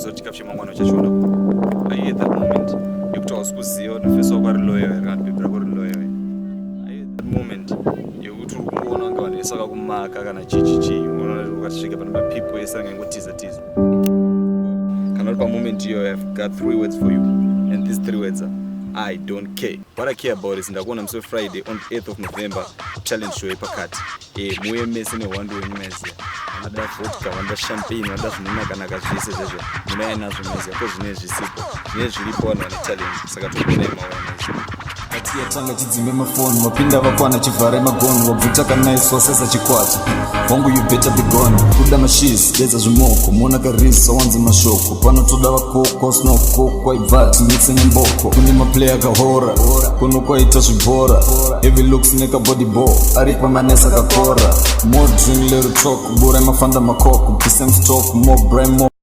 Hausi kuziva kuti chikafu chemangwana uchachiona kupi. Are you at that moment yekuti hausi kuziva kuti mufesi wako ari loyal here kana kuti bhebhi rako riri loyal here? Are you at that moment yekuti uri kungoona kunge vanhu vese vakakumaka kana chii chii chii, unoona kuti ukasvika pane mapeople ese anenge aingotiza tiza? Kana uri pamoment iyoyo, I've got three words for you, and these three words are "I don't care." What I care about is ndakuona musi weFriday on the 8th of November, talent show yepakati. Muuye mese nehwando wenyu maiziya. Vanoda vodka, vanoda champagne, vanoda zvinonakanaka zvese zvezvo, munouya nazvo maiziya, ko zvinenge zvisipo, zvinenge zviripo, vanhu vane talent. Saka tokuonai mauya maiziya. Yatanga chidzimbe mafoni, wapinda vakwana, chivhare magoni, wabvuta kanaice, wasesa chikwata wangu, you better be gone. Kuda mashis dedza zvimoko, mona karisa wanze mashoko pano, toda vakokwa usina kukokwa, ibvati mitse nemboko. Kune maplay akahora kuno, kwaita zvibhora, heavy looks nekabody ball, ari pamanesa kakora. More drink, little talk, bura mafanda makoko, pise mstock, more brain, more.